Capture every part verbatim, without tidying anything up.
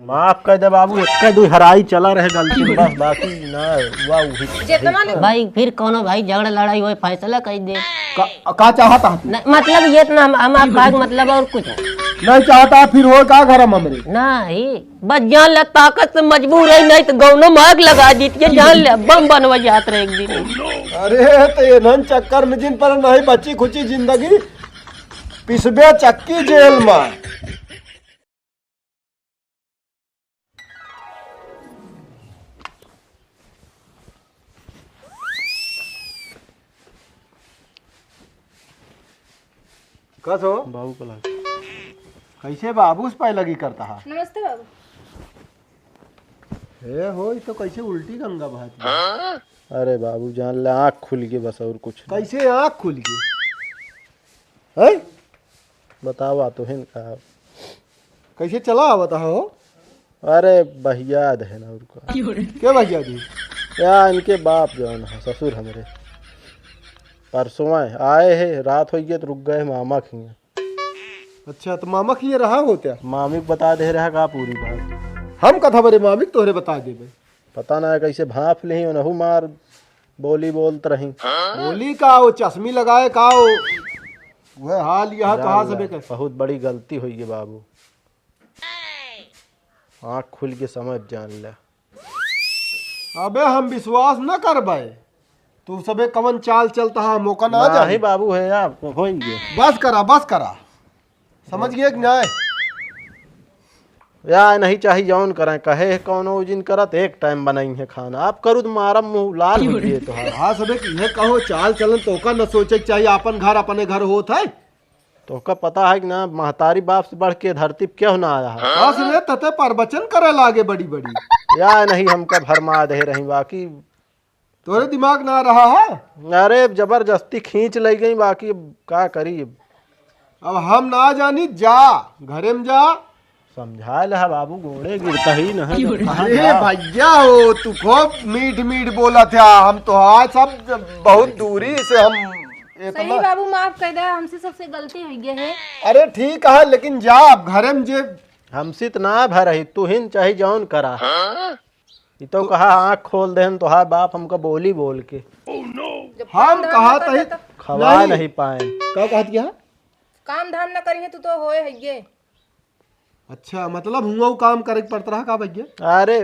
माफ कर दे बाबू, एक दो हराई चला रहे गलती में, बस, बाकी ना, वाह, वही। जितना ले भाई, फिर कौनो भाई झगड़ा लड़ाई होए, फैसला कर दे। का, का चाहता है? न, मतलब ये तो ना हम, हम आप भाग मतलब और कुछ नहीं। नहीं चाहता, फिर हो का घर में हमरे? नहीं, बस जान ले, ताकत से मजबूर है, नहीं तो गौनों में आग लगा दीत, ये जान ले, बम बनवा जात रहे एक दिन। अरे, तो ये नन चक्कर में जिन पर नहीं बची खुची जिंदगी, पिसबे चक्की जेल में। कस हो? बाबू को लाग। कैसे बाबू से पैलगी करता है? नमस्ते बाबू। हे हो, ई तो कैसे उल्टी गंगा बहत बा। अरे बाबू जान ले, आँख खुल गई बस, और कुछ नहीं। कैसे आँख खुल गई? हैं? बतावा तो हिन का। कैसे चला आवत हो? अरे भैया दे ना और का। के भैया जी? या इनके बाप जौन है, ससुर हमरे। परसों आए, आए हैं, रात हो गई तो रुक गए मामा खिया। अच्छा, तो मामा खिया रहा हो क्या? मामी को बता दे रहा का पूरी बात। हम कथा बरे मामी को तोहरे बता देबे। पता ना है कैसे भाप ले ही, उनहु मार बोली बोलत रही। बोली का, वो चश्मी लगाए का, वो वह हाल यह जान कहाँ ले, सबे कर। बहुत बड़ी गलती हुई है बाबू। आँख खुल के समझ जान ले। अबे हम विश्वास न करबे, तू सबे कवन चाल चलता है, मौका ना नहीं जाने। बाबू है, आपको होइए। बस करा, बस करा, समझ गए कि नहीं? या नहीं चाही जौन करें, कहे है कौनो जिन करत, एक टाइम बनाई है खाना, आप करू तो मारम मुँह लाल हो गए तो है। हाँ सबे कि यह कहो चाल चलन तो का न सोचे के चाहिए, अपन घर अपने घर होत है। तोहका पता है कि ना, महतारी बाप से बढ़ के धरती पे केहू ना आया है। बस रे, तते प्रवचन करे लागे बड़ी बड़ी। या नहीं, हमका भरमा दे रही, बाकी तोरे दिमाग ना रहा है। अरे, जबरदस्ती खींच ले गई, बाकी अब का करी? अब हम ना जानी, जा घरे में जा। समझा ले बाबू, गोड़े गिरता ही नहीं, कहाँ अरे जा? भैया हो, तू खूब मीठ मीठ बोला था, हम तो आज सब बहुत दूरी से हम सही इतना बाबू, माफ कर दे, हमसे सबसे गलती हो गई है। अरे ठीक है, लेकिन जा अब घरे में जे हमसे तो ना भरही, तू ही न चाही जौन करा। हाँ? ई तो कहा आँख खोल देहन तोहार बाप हमका बोली बोल के। जब हम काम धाम कहा ना तही करता तो खवा नहीं। नहीं पाए। का कहत क्या? काम धाम ना करिए तू तो होए है ये। अच्छा, मतलब हुआ वो काम करे के पड़त रहा का भैया? अरे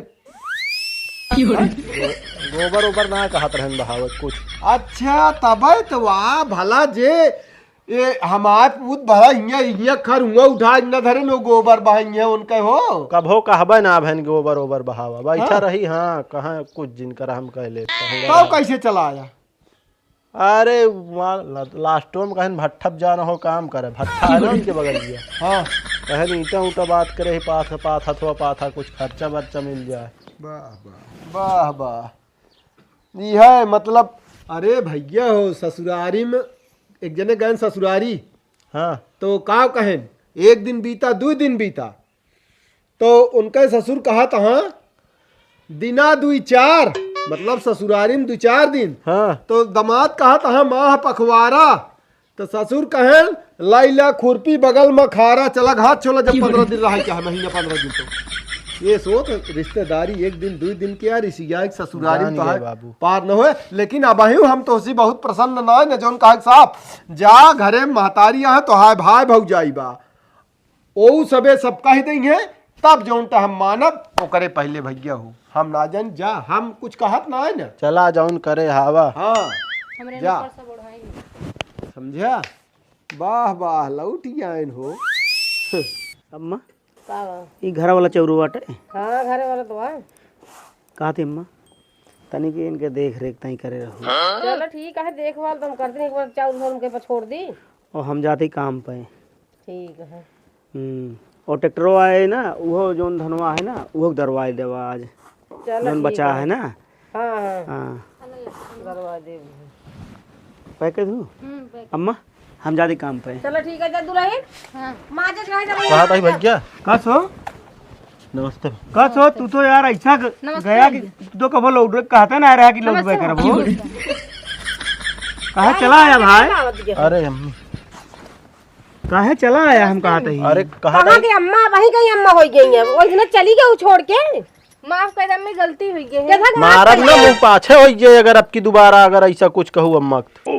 गोबर ओबर ना कहत रहन बहावत कुछ। अच्छा, तबे तो वाह भला जे ए हमार पूत भला हियाँ हियाँ खर हुआ उठा न धरे नो गोबर बहा हियाँ उनके हो। कभो कहबे ना बहन गोबर ओबर बहावा, बैठा हाँ। रही। हाँ, कहाँ कुछ जिनकर हम कह लेते हैं। तब कैसे चला आया? अरे वहाँ ला-, लास्टो में कहन भट्ठा पे जाना हो काम करे, भट्ठा है ना उनके बगलिया। हाँ। कहन ईंटा ऊंटा बात करे ही, पाथ पाथ हथवा पाथा कुछ खर्चा बर्चा मिल जाए। वाह वाह वाह वाह। ई है मतलब, अरे भैया हो, ससुरारी में एक जने गए ससुरारी। हाँ। तो का कहें, एक दिन बीता, दो दिन बीता, तो उनके ससुर कहा तहाँ दिना दुई चार, मतलब ससुरारी में दो चार दिन। हाँ। तो दामाद कहा तहाँ माह पखवारा, तो ससुर कहें, "लाई ला खुरपी बगल में खारा, चला घात छोला, जब पन्द्रह दिन रहा क्या है, महीना पन्द्रह दिन।" तो ये सोच, रिश्तेदारी एक दिन, दो दिन के यार, इसी यहाँ एक ससुरारी में जान तो गए है, बाबू। पार न होए। लेकिन अब हम तो उसी बहुत प्रसन्न ना है न, जौन कहा साहब, जा घरे महतारी यहाँ तो हाय भाई भौजाई बा, ओ सबे सब कह देंगे, तब जौन त हम मानब, ओकरे पहले भैया हो। हम ना जान जा, हम कुछ कहत ना है ना। चला जौन करे हावा। हाँ। हमरे जा। ऊपर सब ओढ़ाई। समझा? वाह, वाह, लौट ही आयन हो। अम्मा, का बा? ई घर वाला चौरू बाटे? हाँ, घरे वाला तो बा। कहा थी अम्मा, तनी के इनके देख रेख तई करे रहो। चलो ठीक है, देखभाल तो हम करते नहीं, एक बार चाउर उर उनके पर छोड़ दी। और हम जाते काम पे। ठीक है। हम्म, और ट्रैक्टरवा है ना, उहो जौन धनवा है ना, उहो दरवाई देवा आज। चलो जौन ठीक बचा है। है ना। हाँ, हाँ। हाँ। दरवाई देव। पैक कर दूँ? हम्म, पैक। अम्मा, हम जाते काम पे। चलो ठीक है, जा दुल्हन। हाँ। माँ जस रहे, चलो। कहा था भैया? का सो? नमस्ते। का सो, तू तो यार ऐसा ग-, नमस्ते गया कि भैया। तू तो कबो लौटबे कहता ना रहा कि लौटबे नमस्ते। करबो। कहाँ चला आया भाई? अरे अम्मी। काहे चला आया हम कहत ही? अरे, कहाँ कहाँ गई? के अम्मा, वहीं कहीं अम्मा होइ गई है, वही दिन चली गई छोड़ के। माफ कर दे अम्मी, गलती होइ गई है। कैसा माफ मारब कर ना, दे? मुँह पाछे होइ गई अगर अब की दोबारा अगर ऐसा कुछ कहू अम्मा के।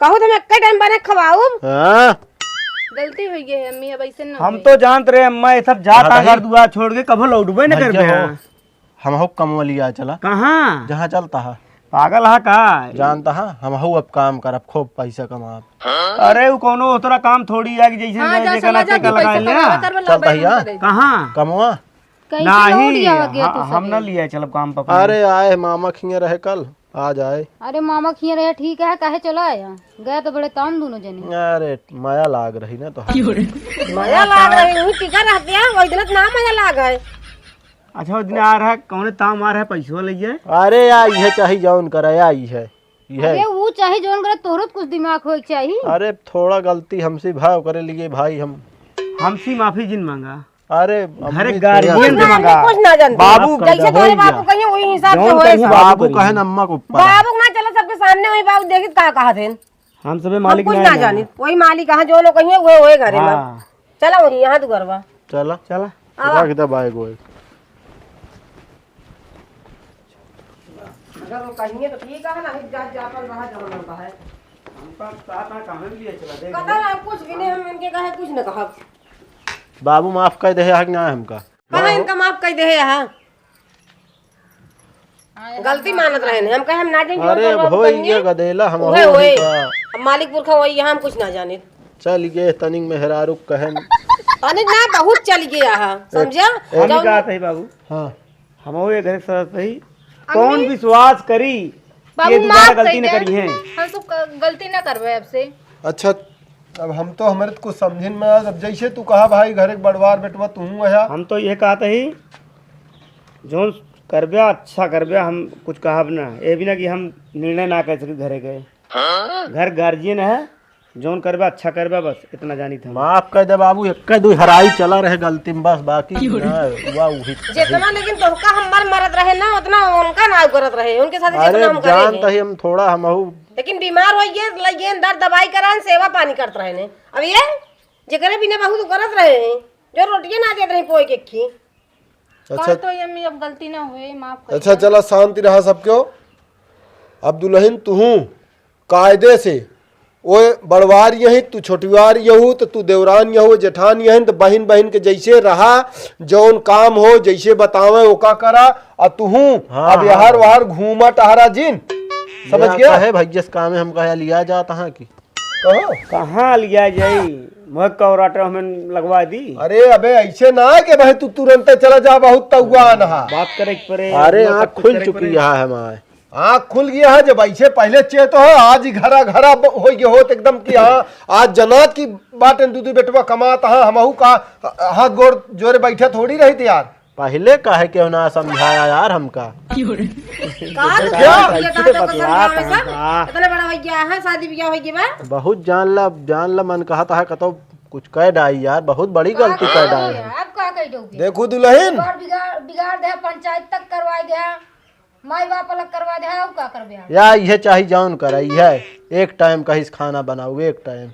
कहू तो हम एक्के टाइम बने खवाऊब। हाँ। गलती होइ गई है अम्मी, अब ऐसे ना हम होई। तो जानत रहे अम्मा, ये सब जात हाँ, आ घर दुआर छोड़ के कभो लौटबे न भैया करबे हो, हैं। हमहू कमवा लिया चला। कहाँ? जहाँ चलता है। पागल है का? जानता है, हमहू अब काम करब, खूब पैसा कमाब। अरे, वो कौनो ओतरा काम थोड़ी है कि जैसे हाँ, जा जेकर समझा नाते कि का पैसा लगाई कमावा ना। करबे, चलता लौटबे है ना यार। करे। कहाँ? कमवा? कैसे नहीं, लौट गया हो गया हाँ, तू हम ना सवेरे? लिया चलब काम पर अपने। अरे, आए मामा खिया रहे कल, आ जाए। अरे, मामा खिया रहे, ठीक है, काहे चला आया? गया तो बड़े ताम दोनों जने। अरे, मया लाग रही ना तो। मया लाग रही, वही टीका रहते हैं, वही दिन ना मया लाग है। अच्छा, वो दिन आ रहा है, कौने ताम आ रहा है, पैसवा ले जाए? अरे, या, इहे चाही जौन करे, या, इहे, इहे। अरे, वो चाही जौन करे, तोहरो तो कुछ दिमाग होए के चाही। अरे, थोड़ा गलती हमसे भाव करे लिए भाई, हम हमसे माफी जिन मांगा। अरे, घरे अम्मी गार्जियन से मांगा। कुछ ना जानते। बाबू जैसे तोहरे बाबू कहिए, वही हिसाब से जौन होए कहिए सब। बाबू बाबू कहे न अम्मा के ऊपर। बाबू ना चला सबके सामने, वही बाबू देखित का कहा थे। हम सबे हम मालिक कुछ ना ना है। जानित, वही मालिक कहाँ जो लोग कहिए, वही, वही घरे में। हाँ। चला वही यहाँ दुगरवा। चला। चला। आवा। रख दे बाइक वही। अगर वो कहिए तो ठीक है ना, जा, जा अपन रहा, जहाँ मन का है। हम तो साथ में काम में लिए चला दे। पता ना, कुछ भी नहीं, हम इनके कहे कुछ न कहा। बाबू माफ कर दे है कि ना हमका? कहाँ इनका माफ कर दे है यहाँ? गलती मानत रहे ने, हम कहे हम ना जाएंगे, अरे हम तो भोई कहेंगे। ये गदेला हम उहे, हो उहे। का। अब मालिक पुरखा वही यहाँ, हम कुछ ना जाने। चल गए तनिक मेहरारू कहन। तनिक ना, बहुत चल गया है, समझा? हम जाओ। का कही बाबू? हाँ। हम वो ये घर से सही। अम्मी। कौन विश्वास करी? बाबू, ये दोबारा माफ गलती कर न दे। करी है। हम सब क-, गलती ना करबे अब से। अच्छा, अब हम तो, हमरे तो कुछ समझिन में आज, अब जैसे तू कहा भाई, घर एक बड़वार बेटवा तू हूँ है। हम तो ये कहते ही, जौन करबे अच्छा करबे, हम कुछ कहब ना, ये भी ना कि हम निर्णय ना कर सके घरे के। हाँ? घर गार्जियन है, जौन करबे अच्छा करबे, बस इतना जानी था। माफ कर दे बाबू, एक दो हराई चला रहे गलती में बस, बाकी क्यों रे? ना, हुआ वही। जितना लेकिन तोहका हम मर मरत रहे ना, उतना उनका ना करत रहे, उनके साथ अरे जितना हम करे जान हैं। तही हम थोड़ा हम हऊ लेकिन बीमार होइ गए, लइ गए, दर्द दवाई करान, सेवा पानी करत रहे ने। अब ये जेकरे बिना बहुत करत रहे हैं, जो रोटियां ना देत रही पोए के खी। अच्छा। कल तो ये अम्मी अब गलती ना हुए, माफ कर अच्छा, दिया। चला शांति रहा सबके। अब दुल्हन तुहू कायदे से, ओ बड़वार यही, तू छोटवार यहू, तो तू देवरान यहू, जेठान यही, तो बहिन बहिन के जैसे रहा, जौन काम हो, जैसे बतावे, ओका करा, आ तुहू हाँ, अब हाँ, यहर हाँ। वहर घूमा टहरा जिन। समझ या गया? कहे भैया से कामे हम कहे लिया जात हाँ कि कहाँ? कहाँ लिया जाई? मोह कौराटे हमें लगवा दी। अरे अबे, ऐसे ना है कि भाई तू तुरंते चला जा, बहुत तौआन हा। बात करे के परे, अरे, आँख खुल चुकी है हमारे। आँख खुल गया है, जब ऐसे पहिले चेत हो, आज ही घरा घरा ब-, हो गए होत एकदम कि हाँ, आज जनात की बाटें दू दू बेटवा कमात हाँ, हमहू का हाथ गोड़ जोरे बैठे थोड़ी रही थे यार। पहिले काहे केहू ना समझाया यार हमका? का तू क्या? समझावे कैसे सब? बतलात हैं? इतना बड़ा हो गया है, शादी ब्याह हो गया बा? बहुत जान ला, जान ला मन कहत है कतो कुछ कह डाई यार, बहुत बड़ी का गलती कह कह डाई डाई? है। अब का कह दोगे? देखो दुल्हन। बिगाड़, बिगाड़, बिगाड़ दे, पंचायत तक करवा दे, माई बाप अलग करवा दे, अब का करबे आप? या इहे चाही जौन करा, इहे एक टाइम कहिस खाना बनाऊ, एक टाइम।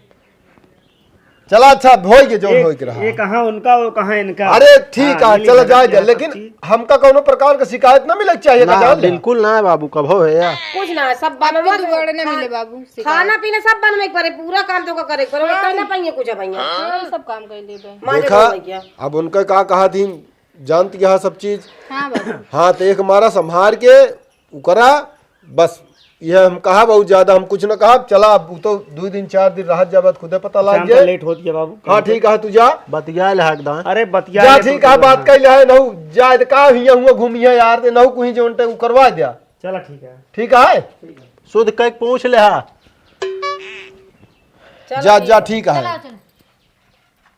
चला अच्छा, होई के जौन एक, होई के रहा। ये कहाँ उनका, वो कहाँ इनका। अरे ठीक हाँ, है, मिली चला भगत जाए के दे, लेकिन सब चीज। हमका कौनो प्रकार का शिकायत ना मिले के चाहिए, ना, का जान ले। बिल्कुल ना है बाबू, कब हो है या? कुछ ना, सब बनवा आपके दुआरे ना हाँ, मिले बाबू, शिकायत। खाना पीना सब बनवे के पड़े, पूरा काम तो का करे के पड़े, हाँ। कहीं ना पाइए कुछ भैया। हाँ, सब काम कर लेबे। माँ देखा, जब भैया। अब उनका का कहा थी, जानत गया सब चीज। हाँ बाबू। हाँ, तो एक मारा संभार के उकरा, बस यह हम कहा, बहुत ज्यादा हम कुछ न कहा। चला, अब उ तो दो दिन चार दिन रहत जाबत खुदे पता लग शाम का जाए। लेट होत गया बाबू। हाँ, ठीक है, तू जा। बतिया ले हकदान। अरे बतिया जा, ले ठीक तू है, तो बात हाँ। कर ले है, नहु जाए तो का हिया हुआ घूमी है यार, ते नहु कुहीं जोन ते उ करवा दिया। चला ठीक है। ठीक है? शुद्ध कह के पूछ ले हा। चलो जा, ठीक जा, है। ठीक है। चलो, चलो।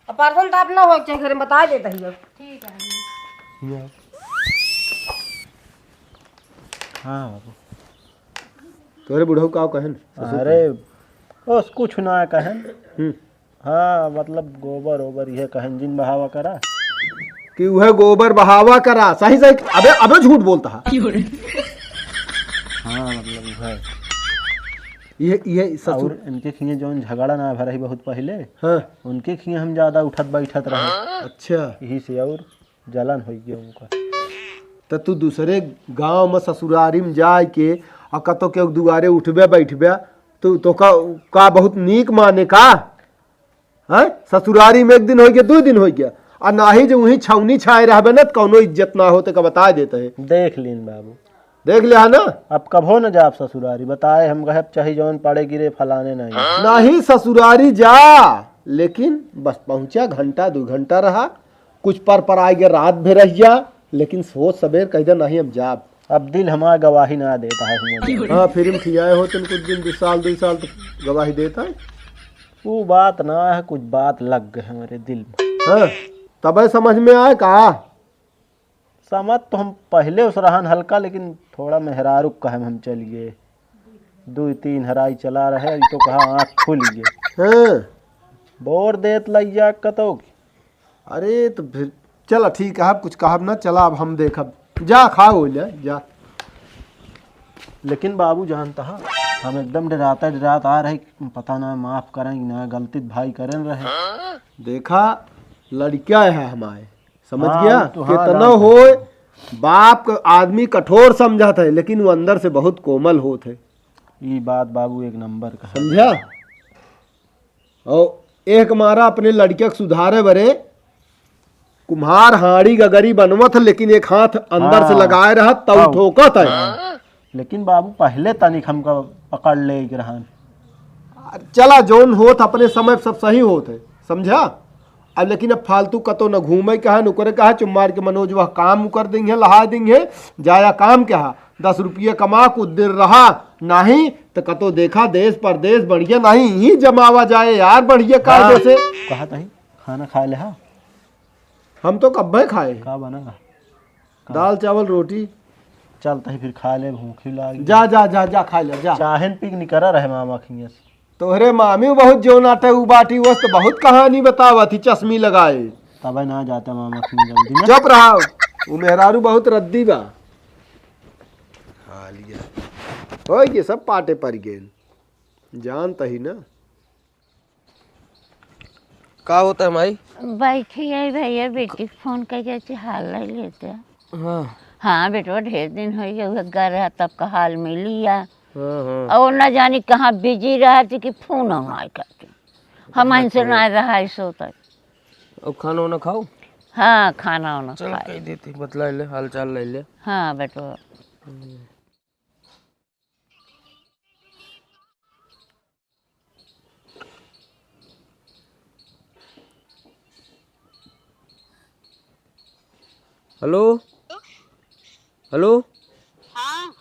अब परसों तो आप ना हो, चाहे घर में बता देता ही अब। ठीक है। या। हाँ बाबू। तोरे बुढ़ऊ का कहन? ससुर अरे, के? बस कुछ ना कहन। हम्म। हाँ, मतलब गोबर ओबर ये कहन जिन बहावा करा। कि वह गोबर बहावा करा, सही सही। अबे, अबे झूठ बोलता है। हाँ, मतलब वह। ये, ये ससुर और इनके खिए जौन झगड़ा ना भरही बहुत पहिले, हाँ। उनके खिए हम ज्यादा उठत बैठत रहे। अच्छा। यही से और जलन होइ गया उनका। त तू दूसरे गांव में ससुरारी में जाए के आ कतो के दुआरे उठबे बैठबे, तू तो का, का बहुत नीक माने का? हैं? ससुरारी में एक दिन होइ गया, दो दिन होइ गया, आ नाही जो वहीं छौनी छाए रहबे ना, त कौनो इज्जत ना होते का बता देते हैं। देख लीन बाबू। देख लिया ना? अब कभो न जाब ससुरारी, बताए हम कहब चाहे जौन पड़े गिरे फलाने नहीं। नाही ससुरारी जा, लेकिन बस पहुँचा, घंटा दो घंटा रहा, कुछ पर पर आए गए, रात भर रह जा, लेकिन सोच सबेर कह दे, "नहीं, हम जाब।" अब दिल हमार गवाही ना देता है, हम जाब। हाँ, फिर हम खियाए हो तुम कुछ दिन, दो साल, दो साल तो गवाही देता है। वो बात ना है, कुछ बात लग गए हमारे दिल में। हाँ, तबे समझ में आए का? समझ तो हम पहले उस रहन हल्का, लेकिन थोड़ा मेहरारू कहे में हम चल गए। दो तीन हराई चला रहे, अभी तो कहा आँख खुल गए। हाँ। बोर देत लग जा कतो की। अरे तो फिर चला ठीक है, अब कुछ कहब ना, चला अब हम देखब। जा खाओ ले, जा। लेकिन बाबू जानता है, हम एकदम डराता डरात आ रहे, पता ना माफ करें कि ना, गलती त भाई करें रहे। देखा, लड़किया है हमारे, समझ हाँ, गया? वो तो हाँ, कितना जानता होए, बाप का आदमी कठोर समझत है, लेकिन वो अंदर से बहुत कोमल होत है। ये बात बाबू एक नंबर का है। समझा? और एक मारा अपने लड़किया के सुधारे बरे कुम्हार हाड़ी गगरी बनवत है, लेकिन एक हाथ अंदर से हाँ। लगाए रहत, तब हाँ। ठोकत है। हाँ। लेकिन बाबू पहले तनिक हमका पकड़ ले के रहन। चला, जौन होत अपने समय सब सही होत है, समझा? अब लेकिन अब फालतू कतो न घूमे कहा, न करे कहा, चुप मार के मनोज वह काम कर देंगे, लहा देंगे, जाया काम कहा, दस रुपये कमा, कुछ देर रहा, नाही त कतो देखा देश परदेश बढ़िया, नाही ही जमावा जाए यार, बढ़िया कायदे हाँ। से। कहा तही खाना खा ले हा? हम तो कब्बे खाए। का बना? दाल, चावल, रोटी। चल, तही फिर खा ले, भूखी लागी। जा, जा, जा, जा, खा ले, जा। चाहेन पिक निकरा रहे मामा खिया से। तोहरे मामी बहुत जोन आटे उ बाटी, वस तो बहुत कहानी बतावत ही, चश्मी लगाए। तबे ना जाते मामा खिया जल्दी ना। चुप रहा, उ मेहरारू बहुत रद्दी बा। खा लिया। होई गए, सब पाटे पड़ गए। जानता ही ना। का होता है माई? बैठी है भैया, बेटी के फोन करके अच्छे हाल ले लेते हैं। हाँ। हाँ बेटवा, ढेर दिन हो गए, उहे घर है, तब का हाल मिली है। हाँ, हाँ। और ना जानी कहाँ बिजी रहा थी कि फोन हम आए करके। हम हाँ, इनसे तो ना रहा है सोता। अब खाना वाना खाओ? हाँ, खाना वाना चल, खाए। कह देती, बतला ले, हाल चाल ले ले। हाँ बेटवा। हम्म। हेलो। हेलो। हाँ।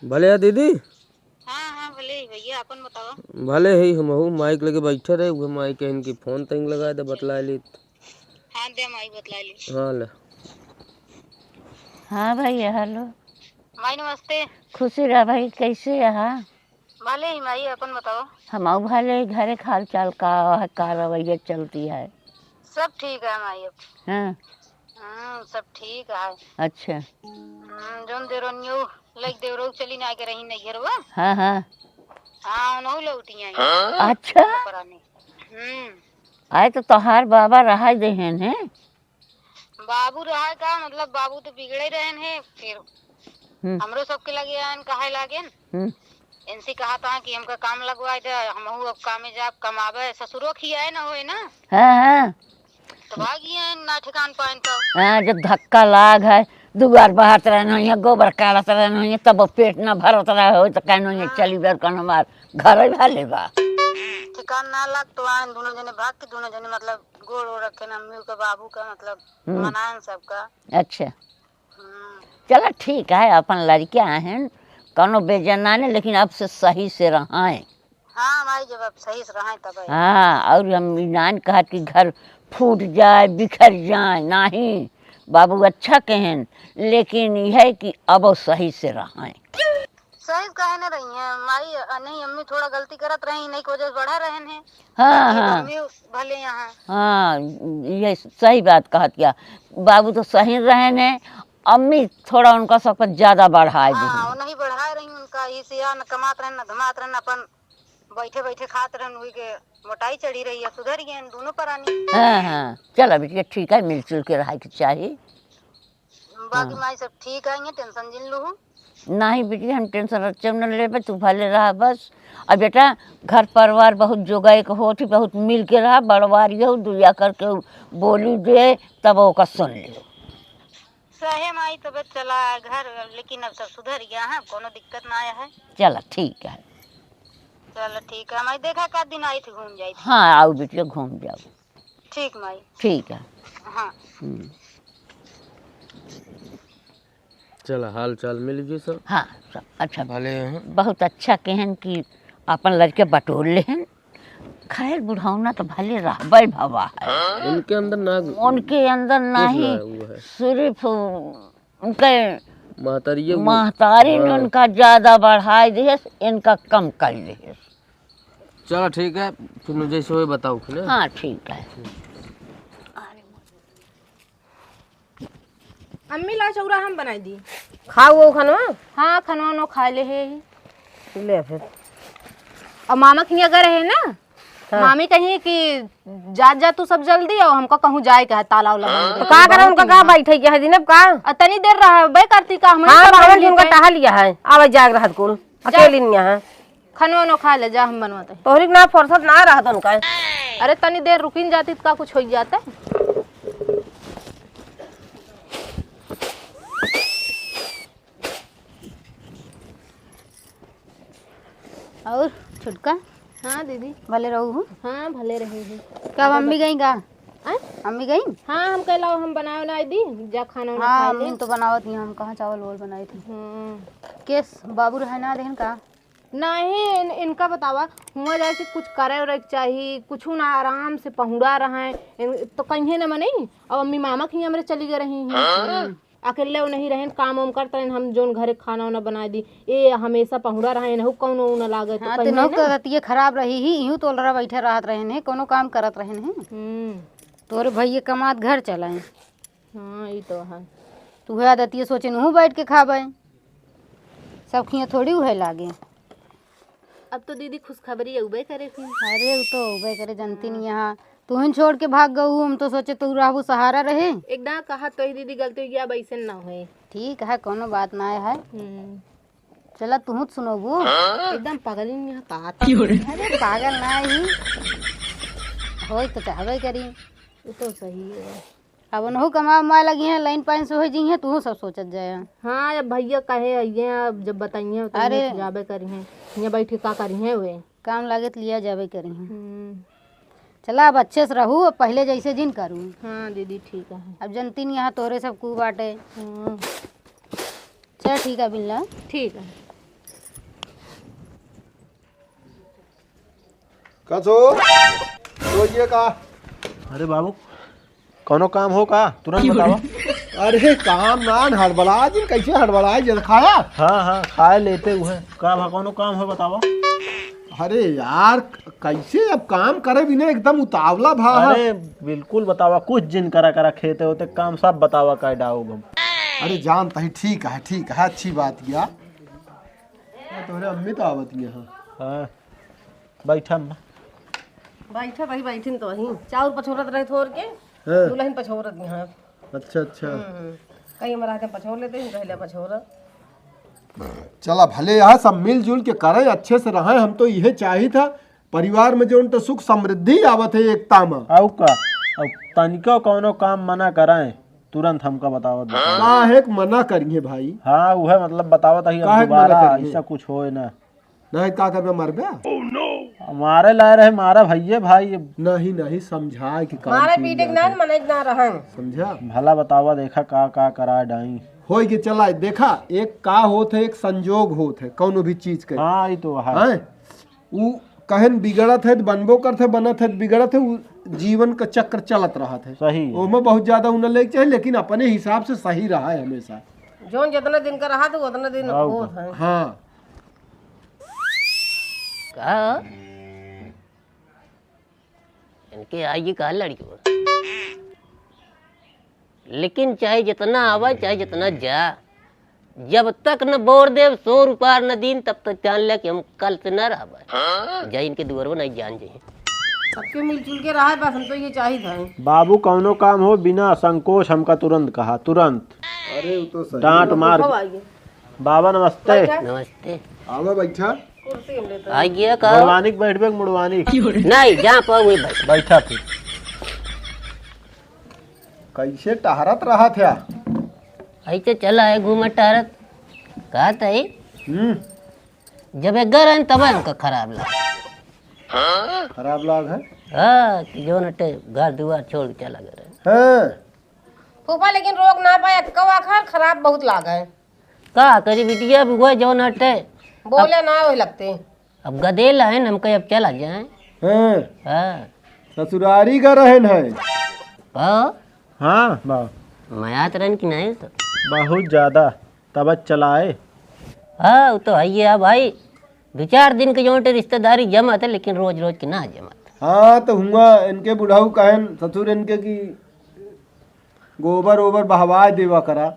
भले है दीदी? हाँ, हाँ, भले ही भैया, अपन बताओ। भले ही, हमहू माइक लगे बैठे रहे, उहे माइक कहन की फोन तंग लगा दे, बतला ली। हाँ, दे माई, बतला ली। हाँ, ले। हाँ भैया, हेलो। माई नमस्ते। खुशी रह भाई, कैसे रहा? भले ही माई, अपन बताओ। हमहू भले, घरे के हाल चाल का है, का रवैया चलती है? सब ठीक है माई अब। हाँ। हम्म, सब ठीक है। अच्छा। हम्म, जौन देवरनियो लइक देवरो चली ना के रही नैहरवा। हाँ, हाँ। हाँ, उनहु लौटी आई। अच्छा। परानी। हम्म। आए तो तोहार बाबा रहाई देहेन है? बाबू रहा का, मतलब, बाबू तो बिगड़े रहन है, फिर हम्म। हमरो सबके लगे आयन, कहे लागेन। हम्म। इनसे कहा था कि हमका काम लगवाए दे, हमहू अब कामे जाब, कमावे, ससुरो खियाए न होए ना। हाँ, हाँ। तो भागी आयन, ना ठिकान पायन तो। हाँ, जब धक्का लाग है, दुआर बहात रहन होइए, गोबर काढ़त रहन होइए, तब पेट ना भरत रहे हो, तो कहन होइए, हाँ। चली बर कन हमार घर ही भाले बा। ठिकान ना लाग तो आयन, दोनों जने भाग के, दोनों जने, मतलब, गोड़ ओड़ रखे ना, अम्मी के, बाबू का, मतलब, हम्म। मनायन सबका। अच्छा। हम्म। चला ठीक है, अपन लड़कियां हैं, कौनो बेजनाने, लेकिन अब से सही से रहाएं। हाँ माई, जब अब सही से रहाएं तब है। हाँ, और हम ई नान कहत कि घर फूट जाए, बिखर जाए, नहीं, बाबू अच्छा कहेन, लेकिन यह है कि अब सही से रहाएं। सही कहे न रही हैं माई, अ, नहीं, अम्मी थोड़ा गलती करत रही, नहीं की वजह से बढ़ा रहन हैं। हाँ, लेकिन हाँ। अम्मी भले यहाँ। हाँ, ये सही बात कहत क्या। बाबू तो सही रहन हैं, अम्मी थोड़ा उनका सब पर ज्यादा बढ़ाए हाँ, दी। वो नहीं बढ़ाए रही उनका, इसे या न कमात रहन, न धमात रहन, अपन बैठे बैठे खात रहन, हुई के मोटाई चढ़ी रही है, सुधर गए हैं दोनों परानी। हाँ, हाँ, चला बिटिया, ठीक है, मिलजुल के रहे के चाही। बाकी हाँ। माई सब ठीक है, ये टेंशन जिन लूँ। नहीं बिटिया, हम टेंशन रच्चम न लेबे, तू भले रहा बस। अब बेटा, घर परिवार बहुत जोगा एक होत ही, बहुत मिल के रहा, बड़वारी हो, दुया करके बोली दे, तब ओका सुन लियो। सहे माई, तबे चला घर, लेकिन अब सब सुधर गया है, कोनो दिक्कत ना आया है। चला ठीक है। चला ठीक है माई, देखा का दिन आई थी घूम जाई थी। हाँ, आओ बिटिया, घूम जाओ। ठीक माई। ठीक है। हाँ। हम्म। चला, हाल चाल मिल गई सब। हाँ, सब अच्छा। भले हैं। बहुत अच्छा कहन कि अपन लड़के बटोर लेहन। खैर, बुढ़ौना तो भले रहबे भवा है। उनके अंदर ना उनके अंदर कुछ नहीं, ना है, वो है। सिर्फ उनके महतारिये वो। महतारी ने हाँ। उनका ज्यादा बढ़ाई दिहस, इनका कम कर दिहस। चला ठीक है, फिर जैसे वही बताओ फिर। हाँ, ठीक है। अम्मी, ला चौरा हम बनाई दी। खाओ वो खानवा? हाँ, खानवा उनवा खा ले है ही। ले फिर। और मामा के हियाँ गए रहे ना, हाँ। मामी कही कि जा, जा तू सब जल्दी, और हमका कहूँ जाए के है, ताला उला बंद तो करके। का करे, उनका का बैठे के है दिन अब का? आ, तनी देर रहबे करती का, हम हाँ, तो बाहर कहली उनका के। टहल लिया है, आवे जाग रहत कुल, जा। अकेली नहीं है। खानो वानो खा ले, जा, हम बनवाते हैं। तोहरी के ना फुर्सत ना रहत उनका। अरे, तनी देर रुकिन जाती तो का कुछ हो जाता? और छोटका? हाँ दीदी। भले रहू हूँ। हाँ, भले रहे हैं। का मम्मी गई का? आय? मम्मी गई? हाँ, हम कहला हम बनावे ना दी, जा खाना वाना हाँ, खा ले। मम्मी तो बनावत नहीं, हम कहाँ चावल वावल बनाई थी। हम्म। केस बाबू रहे ना देहन का? नहीं, इन-, इनका बतावा, हुआं जाए के कुछ करे उरे के चाही, कुछ ना आराम से पहुड़ा रहे, इन-, तो कहीं ना मनई। अब अम्मी मामा के हियां हमरे चली गई रही हैं। हाँ? अकेले वो नहीं रहेन, काम वाम करत रहेन, हम जोन घरे खाना वाना बनाए दी। ए हमेशा पहुड़ा रहेन, हु कौनो ऊ ना लागे, तो हाँ, कहीं तो नहु ना। तो रतिये खराब रही ही, इहू तो ओलरा बैठे रहत रहेन है, कौनो काम करत रहेन है। हम्म। तोरे भैये कमात घर चलाए। हाँ, ई तो है। तू है आदतिये सोचे नहु बैठ के खाबे। सब खिया थोड़ी उहे लागे। अब तो दीदी खुशखबरी अउबे करे थी। अरे, उ तो अउबे करे, जानती नहीं यहाँ। तुहिन छोड़ के भाग गऊ, हम तो सोचे तू रहबू सहारा रहे। एकदम कहा तो ही दीदी, गलती हो गया, अब ऐसे ना होए। ठीक है, कोनो बात ना है। हम्म। चला, तुहू तो सुनोबू। एकदम पागल ही यहाँ का था। अरे, पागल ना ही। होई तो चाहबे करी। वो तो सही है। अब उनहु कमा उमा लगी हैं, लाइन पाइन से हो जी हैं, तू सब सोचत जाए। हाँ, अब भैया कहे अइहे, अब जब बताइए तो अरे। ये जाबे करी हैं, ये बैठी का करी हैं वे। काम लागे तो लिया जाबे करी हैं। हम्म। चला, अब अच्छे से रहू, अब पहले जैसे जिन करू। हाँ दीदी, ठीक है। अब जनती नहीं यहाँ तोरे सब कू बाटे। हाँ। चल ठीक है, बिल्ला। ठीक है। का छो? तो ये का? अरे बाबू, कौनो काम हो का? तुरंत बतावा। अरे काम ना, हड़बड़ा जिन, कैसे हड़बड़ाए जन खाया? हाँ, हाँ, खाए लेते हुए। का भा, कौनो काम हो बतावा? अरे यार, कैसे अब काम करे बिना एकदम उतावला भा है। अरे बिल्कुल बतावा, कुछ जिन करा करा खेते होते काम सब बतावा, का डाओ गम। अरे जान तही ठीक है, ठीक है, अच्छी बात किया। हाँ, तोहरे अम्मी तो आवत ही हैं। हाँ, बैठा अम्मा। बैठा भाई, बैठिन तो वहीं। चाउर पछोरत रहे थोर के, हाँ। दुल्हन पछोरत ही हैं। अच्छा, अच्छा। हम्म, हम्म। कहीं हमारा हाथे पछोर लेते हैं, कहले पछोर। चला भले यहाँ सब मिलजुल के करें, अच्छे से रहें, हम तो यह चाहित है। परिवार में जौन तो सुख समृद्धि आवत है एकता में। आउ का? अब तनिको कौनो काम मना कराएं, तुरंत हमका बतावत बतावत। काहे के मना करिहे भाई? हाँ, उहे मतलब बतावत है, अब काहे के मना दोबारा करिहे? ऐसा कुछ होए ना। नहीं, का करबे, मरबे? मारे लाए रहे, मारा भैये भाई। नहीं, नहीं, समझाए के काम मारे की पीटे के जाए। ना, मने के ना रहन। समझा? भला बतावा, देखा का, का करा डाई। होई के चला, देखा, एक का होत है, एक संजोग होत है, कौनो भी चीज के। हाँ, ई तो है। हैं? उ कहन बिगड़त है, त बनबो करत है, बनत है, त बिगड़त है, उ जीवन का चक्र चलत रहत है। सही है। ओमे बहुत ज्यादा उ न लेके चाहे, लेकिन अपने हिसाब से सही रहा है हमेशा। जौन जितना दिन का रहा था, उतना दिन और होत है। हाँ। का? इनके आई का लड़की हो। लेकिन चाहे जितना आवा, चाहे जितना जा, जब तक न बोर देव, सौ रुपया न दीन, तब तक जान ले कि हम कल से न रहबे। हाँ? जाई इनके दुआरवा नहीं जान जाई। सबके मिलजुल के रहा है, बस हम तो ये चाहित है। बाबू, कौनो काम हो, बिना संकोच हमका तुरंत कहा, तुरंत। अरे, वो तो सही डांट है। मार। कब आइए? बाबा, नमस्ते। बैठा। नमस्ते। आवा, बैठा। कुर्सी हम लेते हैं। आ गया का? मुड़वानी के बैठबे, मुड़वानी। नहीं, जहाँ पाओ वही बैठ। बैठा फिर। कैसे टहरत रहा था? ऐसे चला है घूमत टहरत। कहत है, हम्म। जब एक घर है, तब हमका खराब लाग। खराब लाग है? हाँ, कि जौन हटे घर दुआर छोड़ के चला गए। हाँ। फूफा, लेकिन रोक ना पाए, अतकवा खर खराब बहुत लाग है। का करी बिटिया, अब वह जौन हटे। बोले अब ना वही लगते। अब गदेल है न, हमके अब चला जाए। हाँ। हाँ। ससुरारी का रहन है। हाँ। हाँ, बा। मयात रहन कि नहीं तो? बहुत ज्यादा, तब चलाए। हाँ, वो तो है ही है भाई। दो चार दिन के जौन हटे रिश्तेदारी जमत है, लेकिन रोज रोज के ना जमत। हाँ, तो हुआ इनके बुढ़ऊ कहन ससुर इनके कि गोबर ओबर बहवा देवा करा।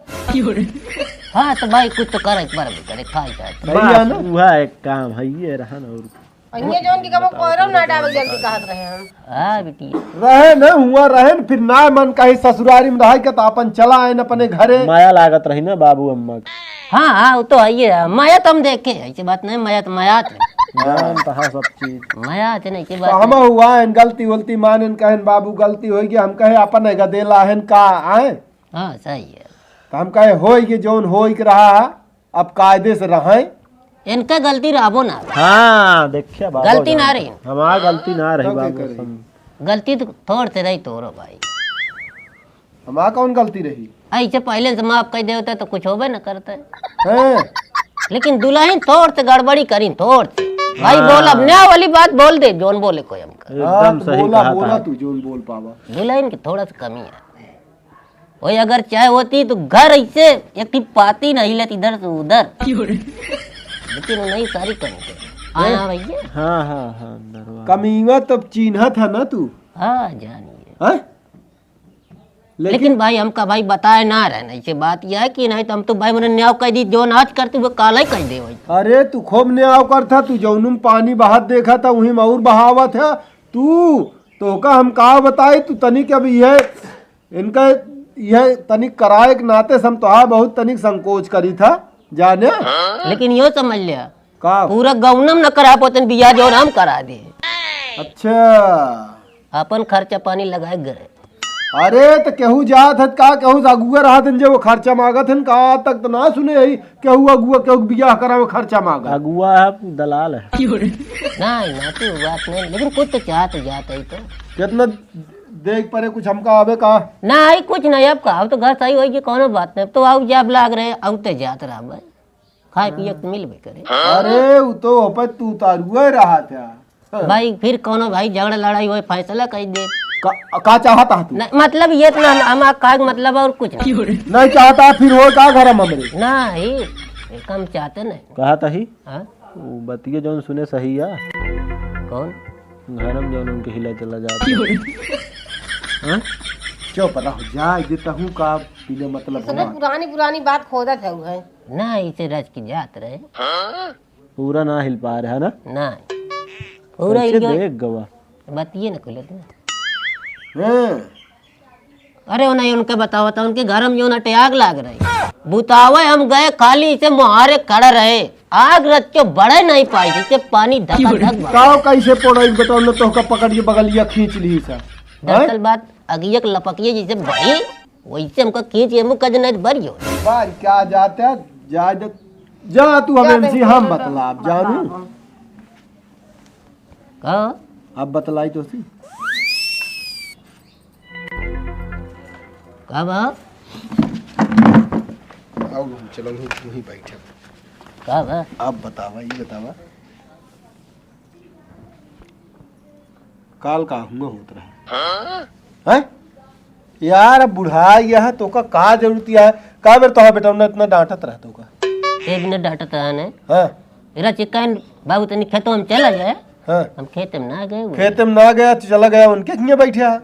हाँ, तो भाई, कुछ तो करे, एक बार भी करे, खाई जाए। सही है ना? बस, वह एक काम है, ये रहा ना, और अन्य जौन की कबो कोयरो ना डावे जल्दी कहत रहे हम। हाँ, बिटिया। रहे न, हुआ रहे न, फिर ना मन कही ससुरारी में रहे के, तो अपन चला आए न अपने घरे। माया लागत रही ना बाबू अम्मा के। हाँ, हाँ, वो तो है ही है। माया तो हम देखे, ऐसी बात नहीं, माया तो माया थे। जान तो हाँ सब चीज। माया थे नहीं, ऐसी बात तो हम नहीं। हुआ है, गलती वलती माने न कहे न, "बाबू, गलती हो गई," हम कहे, "अपन है गदेला है न का आए?" हाँ, सही है। तो हम कहे, "होई के जौन होई के रहा है, अब कायदे से रहें।" इनका गलती रहबो ना। हाँ, देखिए बाबा गलती ना जान। रही। हमारा गलती ना रही तो क्या बाबू, करी? सम- गलती तो थोड़ से रही तोरो भाई। हमारा कौन गलती रही? ऐसे पहले से माफ कर देवता तो कुछ होबे न करते। हैं? लेकिन दुल्हन थोड़ से गड़बड़ी करी, थोड़ से। भाई हाँ। बोल, अब न्याय वाली बात बोल दे, जौन बोले कोई हमका। एकदम हाँ, तो सही बोला, कहा बोला था। तू जौन बोल पावा। दुल्हन की थोड़ा सा कमी है। वही अगर चाहे होती तो घर ऐसे एक ही पाती नहीं लेती इधर से उधर। क्यों रे? लेकिन वो नहीं सारी कमी थे। आया भैया। हाँ, हाँ, हाँ, अंदर वाला। कमीवा तब चीन्हा था ना तू? हाँ, जानिए। हाँ? लेकिन लेकिन भाई, हमका भाई बताए ना रहे, नहीं से बात यह है कि नहीं तो हम तो भाई मने न्याय कह दी, जो नाच करती वो काला ही कह दे भाई। अरे, तू खूब न्याय करता, तू जौनुम पानी बहात देखा था, वहीं में और बहावत है। तू, तोहका हम का बताई, तू तनिक अब यह इनका यह तनिक कराए के नाते से हम तोहार बहुत तनिक संकोच करी था, जाने। लेकिन यो समझ लिया, का? पूरा गौनम न करा पोतन बियाह जौन हम करा दे। अच्छा। अपन खर्चा पानी लगाए गए। अरे, त केहू जात हत का, केहू अगुआ रहत हन जे वो खर्चा मांगत हन का? आज तक त ना सुने हई केहू अगुआ केहू बियाह करावे खर्चा मांगत। अगुआ है, दलाल है। नहीं, ना तो बात नहीं, लेकिन कुछ तो चाहत जात है तो। कितना देख परे कुछ हमका आवे का? नहीं, कुछ नहीं, अब का, अब तो घर सही होई कि कौनो बात नहीं, अब तो आउ जाब लाग रहे, आउ ते जात रहा भाई, खाए पिए के मिलबे करे। अरे, उ तो ओपे तू तारुए रहा था। भाई, फिर कौनो भाई झगड़ा लड़ाई होए, फैसला कर दे। का, का चाहता है तू? नहीं, मतलब ये इतना हम, हम का मतलब और कुछ नहीं। नहीं चाहता, फिर हो का घर में हमरे? नहीं, ये काम चाहते नहीं। कहा तही? हाँ? वो बतिया जौन सुने सही है। कौन? घर में जौन उनके हिला चला जाता। हाँ? चुप रहो, जा, ये तहू का बिना मतलब इसने हुआ। पुरानी पुरानी बात खोदत है, है। ना, इसे रच के जात रहे। पूरा ना हिल पा रहा ना? ना। पूरा कैसे हिल गया। देख गवा? बतिये न खुले थे। हाँ। अरे, वो नहीं, उनके बतावा था, उनके घर में जो नटे आग लाग रही। बुतावे हम गए, खाली इसे मुहारे खड़ा रहे। आग रच के बढ़े नहीं पाई, इसे पानी धका धक बहा। काव कैसे पड़े, बताओ न, तोहका पकड़ के बगलिया खींच ली सा। दरअसल हैं? बात अगियक लपकिए जैसे बढ़ी, वैसे हमका खींच के मुँह कद नहीं बढ़ियो। बार क्या जाते, जा, जा, जा तू, हम जा एमसी, हम बतलाब, जानू। का? अब बतलाई तो सी। का बा? आओ, हम चलो, वहीं, वहीं बैठे। का बा? अब बतावा, ये बतावा। काल का हुआ होत रहा? हैं? यार, अब बुढ़ा गया है, तो का, का जरूरत है? का बेर तोहरा बेटा ने इतना डांटत रहा तो का? एक मिनट डांटत रहा ने। हाँ। मेरा चिकन बाबू तनी खेतों में चला जाए। हाँ। हम खेत में ना गए हुए। खेत में ना गया, चला गया, उनके हियाँ बैठा है।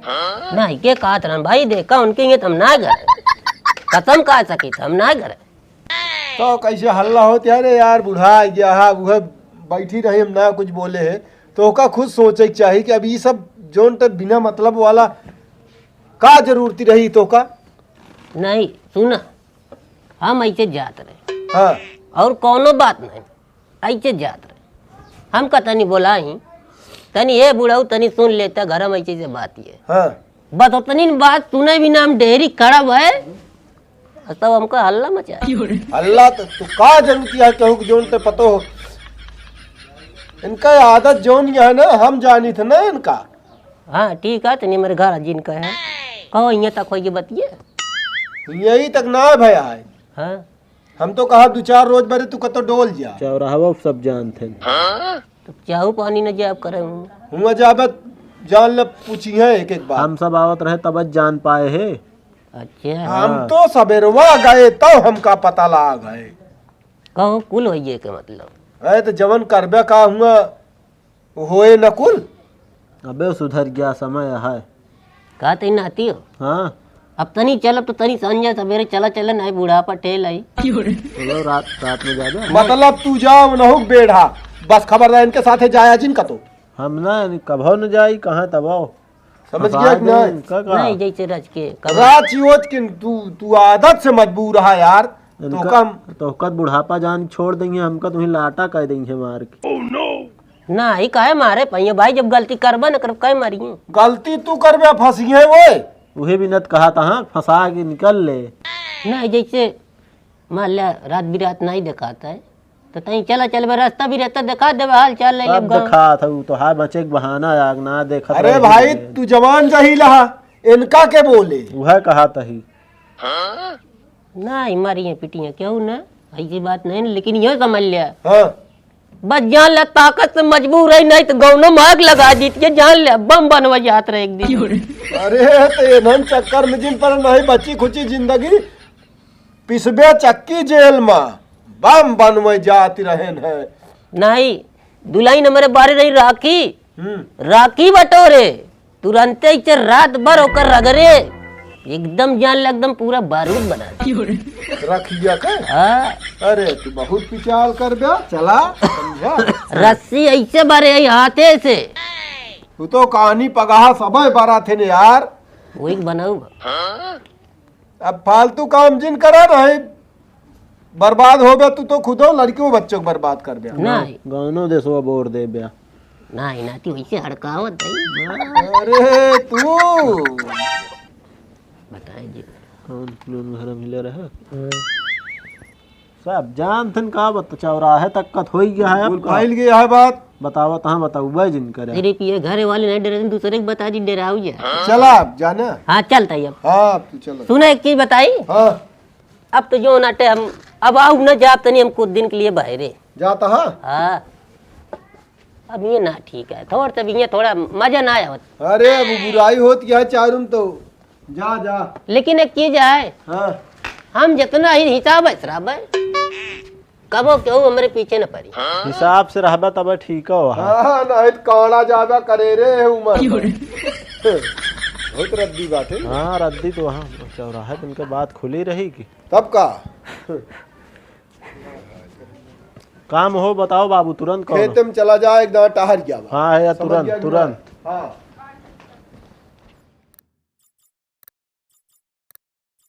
नहीं, के कहत रहन भाई, देखा उनके हियाँ तो हम ना गए। कसम खा सकी, हम ना गए। तो कैसे हल्ला होत है रे यार, बुढ़ा आ गया है, वह बैठी रही, हम ना कुछ बोले है। तो ओका खुद सोचे के चाही कि अब ई सब जोन ते बिना मतलब वाला का जरूरती रही तो का? नहीं, सुना, हम ऐसे जात रहे। हाँ। और कौनो बात नहीं, ऐसे जात रहे। हम का तनी बोलाई, तनी ए बुढ़ऊ, तनी सुन लेता, घर में ऐसे से बात ये। हाँ। बस उतनी न बात सुने बिना हम डेरी खड़ा भए, तब हमका हल्ला मचा। हल्ला तो तू का जरूरत है, केहू के जोन ते पतो हो। इनका आदत जोन ये है ना, हम जानी थे ना इनका। हाँ, ठीक है, तनी मेरे घर जिन कहे। कहो, इहाँ तक होई के बतिये। यही तक ना भया है। हाँ। हम तो कहा दो चार रोज बरे तू कतो डोल जा। चौराहवा सब जानते हैं। तो चाहू पानी न जाब करे हूँ। हुआ जाबे जान ले पूछी है एक एक बार। हम सब आवत रहे तब जान पाए है। अच्छा। हम हाँ। तो सबेरवा गए तब हमका पता लाग है। कहूँ कुल होइए के मतलब। अरे तो जवन करबे का हुआ होए न कुल। अबे सुधर गया समय है। का तई नाती हो? हाँ। अब तनी चलब तो तनी संझा सबेरे चला चला, नहीं बुढ़ापा ठेल आई। चलो रात, रात में जाबे। मतलब तू जाओ नहुक बेढ़ा, बस खबरदार इनके साथे जाया जिन कतो। हम ना, कभो न जाई, कहाँ तबो। समझ गया कि नहीं? इनका का? नहीं, जैसे रच के, कब रात ही होत कि तू, तू आदत से मजबूर है यार। तो इनका, कम तो कद बुढ़ापा जान छोड़ देंगे, हमका तुम्हें लाटा कह देंगे मार के। ना, ही काहे मारे पाइए भाई, जब गलती करबे न करब, काहे मारिए? गलती तू करबे, फंसी है वो। उहे भी नत कहा था, हाँ, फंसा के निकल ले। नहीं, जैसे मान लिया रात बिरात नहीं दिखाता है, तो तहीं चला चलबे, रास्ता भी रहता, दिखा देबे, हाल चाल ले सब लेब गाँव। दिखा था, उ तो हाय बचे के बहाना आग ना देखत अरे रहे भाई, हैं। तू जवान जहीला हा, इनका के बोले? उहे कहा तही। ना, ही मारी है पिटी है, क्यों ना? ऐसी बात नहीं, लेकिन यो समझ लिया। हाँ। बस जान ले, ताकत से मजबूर है, नहीं तो गौनो में आग लगा दीत के, जान ले, बम बनवा जात रहे एक दिन। अरे, तो इन्हन चक्कर में जिन पर नहीं बची खुची जिंदगी, पिसबे चक्की जेल में, बम बनवे जात रहन है। नहीं, दुलहिन हमरे बारे रही राखी, हम्म। राखी बटोरे, तुरंते इचे रात भर ओकर रगरे, एकदम जान ले, एकदम पूरा बारूद बना दे। रखिया के? हाँ। अरे, तू बहुत पिचाल करबे, चला, समझा? रस्सी ऐसे बारे आई हाथे से। तू तो कहानी पगहा सबे बारा थे ने यार। वही बनाऊ। अब फालतू काम जिन करा नहीं, बर्बाद होबे तू तो खुदो, लड़कियों बच्चों को बर्बाद करबे। नहीं। गानो देसवा बोर देबे। नहीं, नाती वैसे हड़कावत है। अरे तू। बताए जी। कौन लोन घर मिले रहे? हाँ। सब जानथन का बत-, चौराहे तक कत होई गया है कुल आपका। फैल गया है बात। बतावत हाँ, बताउबे जिन करे। सिर्फ ये घर वाले नहीं डरे, दूसरे के बता दी, डराऊ जा। चला अब जाना। हाँ, चलता ही अब। हाँ, अब तू चलो। सुना एक चीज बताई? हाँ। अब तो जो नाटे हम, अब आऊ न जाब तनी हम कुछ दिन के लिए बाहरे। जाता हाँ? हाँ। अब ये ना ठीक है, थोड़ तब ये थोड़ा मजा ना आवत। अरे, अब बुराई होत क्या है चारुम तो। जा, जा। लेकिन एक चीज है, हाँ। हम जितना ही हिसाब है, शराब है, कबो केहू हमरे पीछे न पड़ी। हिसाब से रहबा तब ठीक हो। हाँ, नहीं तो काड़ा ज्यादा करे रे उमर में। बहुत रद्दी बात है। हाँ, रद्दी तो वहाँ चौराहे पे इनके बात खुली रही कि। तब का? काम हो बताओ बाबू, तुरंत कहो। खेत में चला जा, एक दाना टहर गया बा। हाँ, है, समझ तुरंत, गया कि तुरंत। नहीं? हाँ।